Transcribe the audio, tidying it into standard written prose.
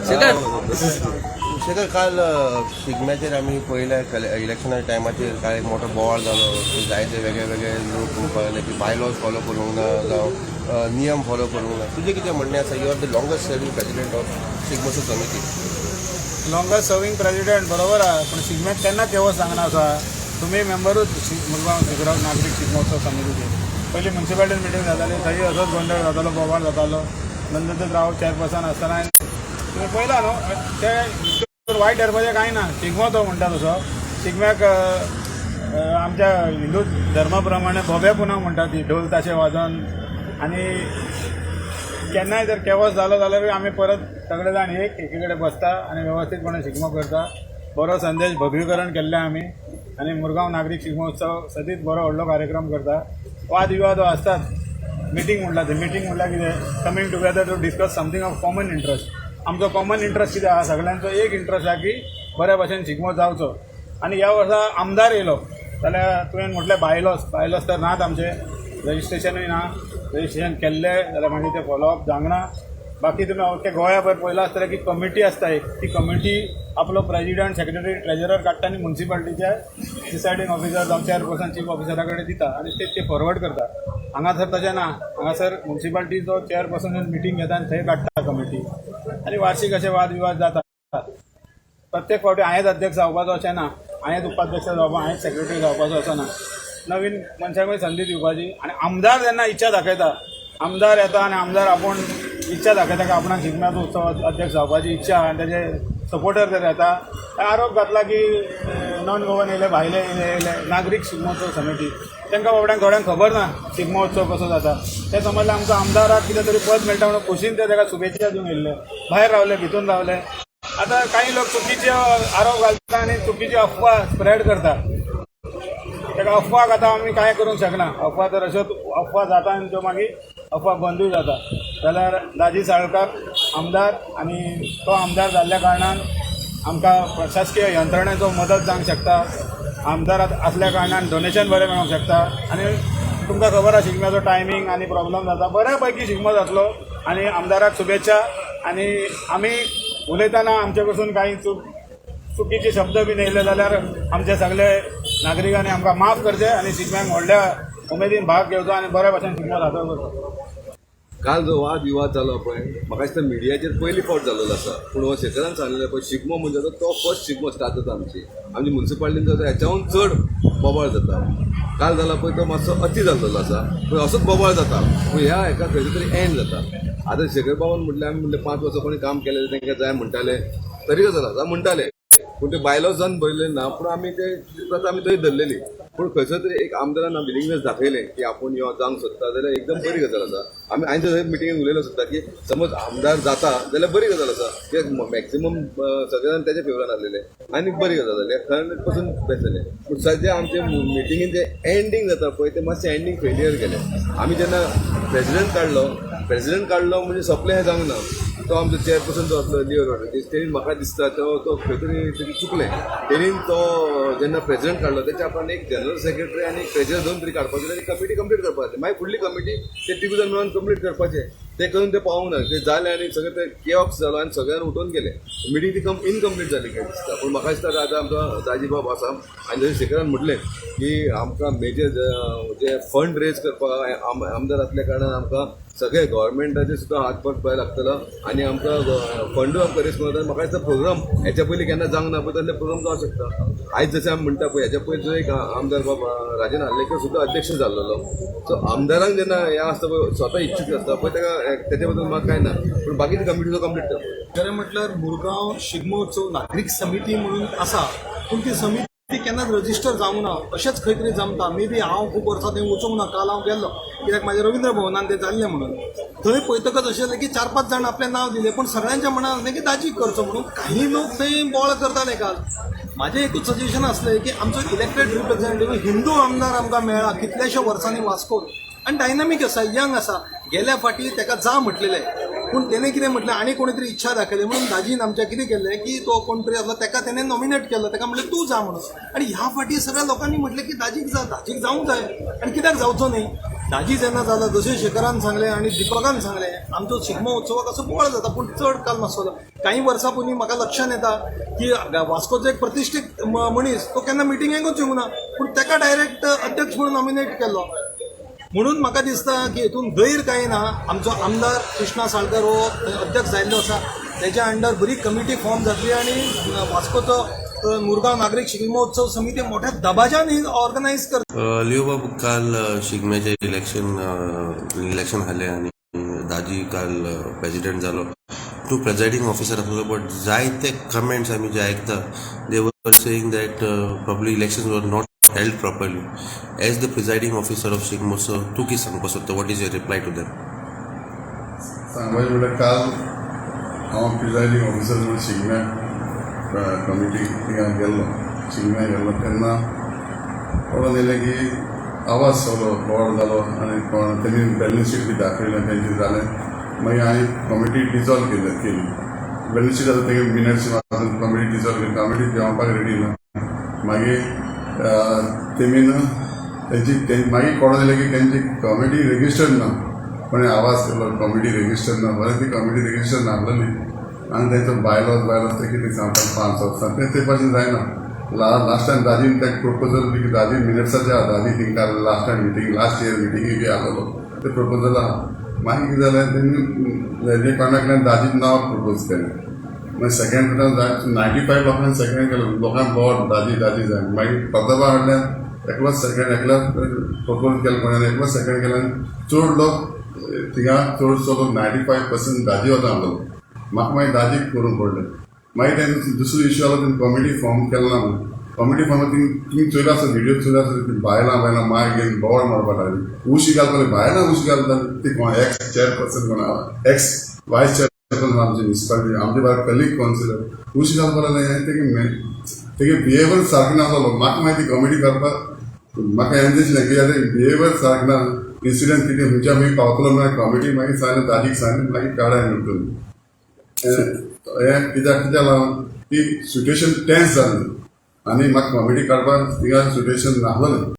शेखर. शेखर, काल शिगम्याचेर आमी पळयल्या, इलेक्शनाच्या टायमाचेर काल एक मोठो बोवाळ जालो. जायते वेगळे वेगळे लोक म्हणपाक लागले की बायलॉज फॉलो करूंक ना जावं नियम फॉलो करूंक ना. तुजें कितें म्हणणें आसा? You are the longest serving president of Shigmotsav समिती. लॉंगेस्ट सर्विंग प्रेसिडेंट बरोबर आहा, पूण शिगम्याक केन्ना केवस सांगना आसा. तुमी मेंबरूच मुरगांव शिगराव नागरीक शिगमोत्सव समितीचे. पयलीं मुन्सिपालिटीन मिटींग जाताली, थंय असोच गोंदळ जातालो, बोवाळ जातालो. नंददत्त राव चेअरपर्सन आसतना तुमी पळयला न्हू. ते वायट धरपाचें कांय ना. शिगमो तो म्हणटा तसो शिगम्याक आमच्या हिंदू धर्मा प्रमाणे भोबे पुनव म्हणटा ती, ढोल ताशे वाजोवन. आनी केन्नाय जर केवस जालो जाल्यारूय आमी परत सगळे जाण एक एकी कडेन बसता आनी वेवस्थीतपणे शिगमो करता. बरो संदेश, भगवीकरण केल्लें आमी आनी मुरगांव नागरीक शिगमोत्सव सदींच बरो व्हडलो कार्यक्रम करता. वाद विवाद आसतात. मिटींग म्हणल्यार तें, मिटींग म्हणल्यार कितें? Coming together to discuss something of common interest. आमचो कॉमन इंट्रस्ट कितें आहा? सगळ्यांचो एक इंट्रस्ट आहा की बऱ्या भशेन शिगमो जावचो. आनी ह्या वर्सा आमदार येयलो जाल्यार तुवें म्हटलें बायलॉस. बायलॉस तर नात आमचे, रजिस्ट्रेशनूय ना. रजिस्ट्रेशन केल्लें जाल्यार मागीर तें फॉलोअप जावंक ना. बाकी तुमी अख्खे गोंयाभर पळयलां आसतलें की कमिटी आसता एक. ती कमिटी आपलो प्रेजिडंट, सेक्रेटरी, ट्रेजरर काडटा आनी मुन्सिपालिटीच्या प्रिसायडींग ऑफिसर जावं चेअरपर्सन, चीफ ऑफिसरा कडेन दिता आनी ते ते फॉरवर्ड करता. हांगासर तशें ना. हांगासर मुन्सिपालिटीचो चेअरपर्सन मिटींग घेता आनी थंय काडटा कमिटी आनी वार्षीक अशे वाद विवाद जाता. प्रत्येक फावटी हांवेंच अध्यक्ष जावपाचो अशें ना, हांवेंच उपाध्यक्ष जावपा, हांवेंच सेक्रेटरी जावपाचो असो ना. नवीन मनशाकूय संदी दिवपाची. आनी आमदार जेन्ना इच्छा दाखयता, आमदार येता आनी आमदार आपूण इच्छा दाखयता की आपणाक शिगम्याचो उत्सव अध्यक्ष जावपाची इच्छा आनी तेजे सपोर्टर जर येता, आरोप घातला की नॉन गोवन येयले, भायले येयले येयले नागरीक शिगमोत्सव समिती. तांकां बाबड्यांक थोड्यांक खबर ना शिगमोत्सव कसो जाता. ते समजले आमकां आमदाराक कितें तरी पद मेळटा म्हणून खोशीन ते ताका शुभेच्छा दिवंक येयल्ले. भायर रावले, भितून रावले. आतां काही लोक चुकीचे आरोप घालता आनी चुकीची अफवा स्प्रेड करता. ताका अफवाक आतां आमी कांय करूंक शकना. अफवा तर अश्योच अफवा जाता आनी त्यो मागीर अफवा बंदूय जाता. जाल्यार दाजी साळकार आमदार आनी तो आमदार जाल्ल्या कारणान आमकां प्रशासकीय यंत्रणेचो मदत जावंक शकता. आमदार आसल्या कारणान डोनेशन बरें मेळोंक शकता. आनी तुमकां खबर आसा शिगम्याचो टायमींग आनी प्रॉब्लम जाता. बऱ्या पैकी शिगमो जातलो आनी आमदाराक शुभेच्छा. आनी आमी उलयतना आमचे कडसून कांय चूक, चुकीचे शब्द बीन येयले जाल्यार आमचे सगळे नागरिकांनी आमकां माफ करचे आनी शिगम्याक व्हडल्या उमेदीन भाग घेवचो आनी बऱ्या भशेन शिगमो साजरो करचो. काल जो वाद विवाद जालो पळय, म्हाका दिसता मिडियाचेर पयली फावट जाल्लो आसा. पूण हो शेखरान सांगलें पळय, शिगमो म्हणजे जाता तो फर्स्ट शिगमो स्टार्ट जाता आमची. आमची मुन्सिपालिटीन जाता, हेच्याहून चड बोबाळ जाता. काल जाला पळय तो मातसो अती जाल्लो आसा. पूण असोच बोबाळ जाता, पूण ह्या हेका खंयचो तरी एंड जाता. आतां शेखर बाबान म्हटलें, आमी म्हणलें 5 वर्सां कोणी काम केलें तांकां जाय म्हणटाले, तरी गजाल आसा म्हणटाले. पूण ते बायलॉजान बरयलें ना, पूण आमी ते प्रथा आमी थंय धरलेली. पूण खंयसर तरी एक आमदारान विलिंगनेस दाखयलें की आपूण यो जावंक सोदता जाल्यार एकदम बरी गजाल आसा. आमी आयज मिटिंगेन उलयलो सुद्दां की समज आमदार जाता जाल्यार बरी गजाल आसा, कित्याक मॅक्सिमम सगळे जाण तेच्या फेवरान आसलेले आनी बरी गजाल जाली, हंड्रेड पर्संट बेस्ट जालें. पूण सद्या आमचे मिटिंगेन जे एंडींग जाता पळय, ते मातशें एंडींग फेलियर गेलें. आमी जेन्ना प्रेसिडेंट काडलो, प्रेसिडेंट काडलो म्हणजे सोंपलें हें जावंक ना. तो आमचो चेअरपर्सन जो आसलो लिओ रॉड्रिगीस, तेणी म्हाका दिसता तो तो खंय तरी तेणी चुकलें. तेणीन तो जेन्ना प्रेसिडेंट काडलो, तेच्या आपणान एक जनरल सेक्रेटरी आनी एक ट्रेजरर दोन तरी काडपाचे आनी कमिटी कंप्लीट करपाक जाय. मागीर फुडली कमिटी ते तिगूय जाण मेळून कंप्लीट करपाचे. ते करून ते पावूंक ना. ते जालें आनी सगळें ते केऑक्स जालो आनी सगळ्यांनी उठून गेले. मिटींग ती इनकम्प्लीट जाली काय दिसता. पूण म्हाका दिसता आतां आमचो दाजीबाब आसा आनी जशें शेखरान म्हटलें की आमकां मेजर जे फंड रेज करपाक आमदार आसल्या कारणान आमकां सगळे गव्हर्मेंटाचे सुद्दां हातभार पळय लागतलो आनी आमकां फंडूय आमकां रेज करूं. म्हाका दिसता प्रोग्राम हेच्या पयलीं केन्ना जावंक ना पळय, तसले प्रोग्राम जावंक शकता. आयज जशें आमी म्हणटा पळय, हेच्या पयलीं जो एक आमदार बाब राजन आर्लेकर सुद्दां अध्यक्ष जाल्लो. सो आमदारांक जेन्ना हें आसता पळय, स्वता इच्छूक आसता पळय, ताका तेच्या बद्दल म्हाका कांय ना, पूण बाकीची कमिटी तो कंप्लीट करता. खरें म्हटल्यार मुरगांव शिगमोत्सव नागरीक समिती म्हणून आसा, पूण ती समिती केन्नाच रजिस्टर जावंक ना. अशेंच खंय तरी जमता. मे बी हांव खूब वर्सां थंय वचूंक ना. काल हांव गेल्लो कित्याक म्हाजें रवींद्र भवनान तें जाल्लें म्हणून. थंय पळयतकच अशें जालें की चार पांच जाण आपलें नांव दिलें, पूण सगळ्यांच्या मनान आसलें की दाजी करचो म्हणून. काही लोक थंय बोवाळ करताले. काल म्हाजें एकूच सजेशन आसलें की आमचो इलेक्टेड रिप्रेझेंटेटीव हिंदू आमदार आमकां मेळ्ळा कितल्याश्या वर्सांनी वास्कोन आनी डायनामीक आसा, यंग आसा. गेल्या फाटी ताका जा म्हटलेलें, पूण तेणें कितें म्हटलें, आनी कोणी तरी इच्छा दाखयली म्हणून दाजीन आमच्या कितें केलें की तो कोण तरी आसलो, ताका तेणें नॉमिनेट केलो. ताका म्हणलें तूं जा म्हणून. आनी ह्या फाटी सगळ्या लोकांनी म्हटलें की दाजीक जा, दाजीक जावंक जाय आनी कित्याक जावचो न्ही. दाजी जेन्ना जाला, जशें शेखरान सांगलें आनी दिपकान सांगलें, आमचो शिगमो उत्सवाक असो बोवाळ जाता, पूण चड काल नासतलो. काही वर्सां पयलीं म्हाका लक्षात येता की वास्कोचो एक प्रतिश्ठीत मनीस, तो केन्ना मिटिंगेकूच येवंक ना, पूण ताका डायरेक्ट अध्यक्ष म्हणून नॉमिनेट केल्लो. म्हणून म्हाका दिसता की हितून गैर कांय ना. आमचो आमदार कृष्णा साळकर हो अध्यक्ष जाल्लो आसा. तेच्या अंडर बरी कमिटी फॉर्म जातली आनी वास्कोचो मुरगांव नागरीक शिगमोत्सव समिती मोठ्या दबाज्यान ही ऑर्गनायज करता. लिओ बाब, काल शिगम्याचें इलेक्शन इलेक्शन जालें आनी दाजी काल प्रेजिडेंट जालो. तूं प्रेजायडींग ऑफिसर आसलो, बट जायते कमेंट्स आमी जे आयकता, they were saying that probably election were not held properly. As the presiding officer of Shigmotsav, तूं कितें सांगपाक सोदता? What is your reply to them? सांगपाचें म्हणल्यार, काल हांव प्रिजायडींग ऑफिसर म्हणून शिगम्या कमिटी थिंगा गेल्लो, शिगम्या गेल्लो. तेन्ना कळोन येयलें की आवाज सगळो बोवाळ जालो आनी कोण तेणी बॅलन्स शीट बी दाखयलें तेंचें जालें. मागीर हांवें कमिटी डिजॉल्व केली. बॅलन्स शीट आतां तेगे मिनट्स मारून कमिटी डिजॉल्व केली. कमिटी देंवपाक रेडी ना. मागीर तेमी न्हू तेंची मागीर कळोन येयलें की तेंची कमिटी रेजिस्टर्ड ना. कोणी आवाज केलो, कमिटी रेजिस्टर्ड ना. बरें, ती कमिटी रेजिस्टर्ड नासलेली आनी तेंचो बायलॉज ते कितें सांगतात 5 वर्सां, ते ते भाशेन जायना. लास्ट टायम दाजीन ताका प्रपोजल की दाजी मिनट्साचे आहा. दाजी थिंगा last time meeting, last year मिटिंगे बी आसलेलो, ते प्रपोजल आहा. मागीर कितें जालें, तेणी कोणाकल्यान दाजीन नांव प्रपोज केलें. मागीर सेकंड 95 लोकांनी सेकंड केलो. लोकांक बोवाळ, दाजी दाजी जाय. मागीर प्रतापा हाडल्यान एकलोच सेकंड, एकलोच प्रपोज केलो कोणान, एकलोच सेकंड केल्यान चड लोक थिंगा, चडसो लोक 95% दाजी वता आहलो. म्हाका मागीर दाजीक करूंक पडलें. मागीर तें दुसरो इश्यू आलो, तेणी कॉमिटी फॉर्म केलो ना म्हणून. कॉमिटी फॉर्म तुमी चोयला आसत, व्हिडिओ चोयला आसत. ती बायलां बायलां मायक घेवन बोवाळ मारपाक लागली, उशी घालपाक लागली. बायलां उशी घालताली. ती कोण एक्स चेअरपर्सन, कोण एक्स वायस चेअरपर्सन, आमचे म्युनिसिपालिटी, आमचे बारा कलीग कावन्सिलर उशी घालपाक लागले. तेगे तेगे बिहेवियर सारकें नासलो. म्हाका मागीर ती कॉमिटी करपाक म्हाका हें दिसलें की आतां बिहेवियर सारकें ना, इन्सिडंट कितें खंयच्या खंय पावतलो म्हणल्यार कॉमिटी मागीर सांगलें, दाजीक सांगलें, मागीर काडाय म्हणटून हें. कित्याक कित्याक लागून ती सिट्युएशन टेन्स जाली आनी म्हाका कॉमिटी काडपाक थिंगा सिट्युएशन नासलें.